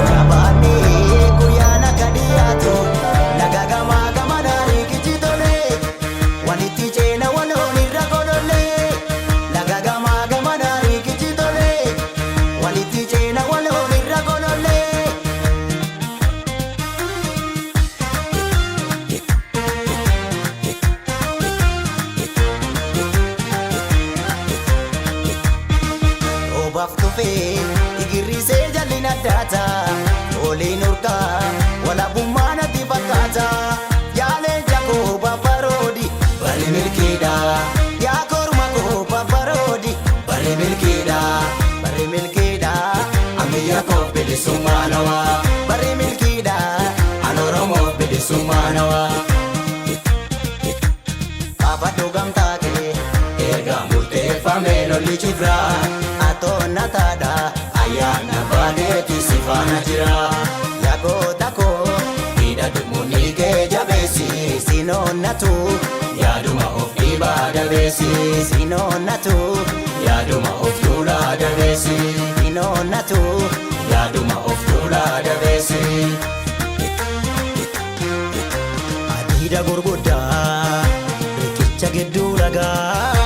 Jabaannee guyyaan akka dhiyaatu laga gamaa gamanaa riikichi tole walitti ceena waloon irra godhole laga gamaa gamanaa riikichi tole walitti ceena waloon irra godhole. Obaaf tufee igirrisee jalli naddaata oliin urgaa walabummaa natti fakkaata yaaleen jakoo babaroodi barri milkiidha yaa korma koo babaroodi barri milkiidha barri milkiidha ammayyaa koo bilisummaa nawaa barri milkiidha an Oromoof bilisummaa nawaa. Kaafadhu gamtaa kee erga murteeffame lolli cifraa atoonna taadha ayyaana baaneeti si faana jira yagoota koo hidhadhu munii kee jabeessi sinoonnatu yaaduma of dhiibaa dabeessi sinoonnatu yaaduma of tuulaa dabeessi sinoonnatu yaaduma of tuulaa dabeessi. Adiida gurguddaa riqicha gidduu lagaa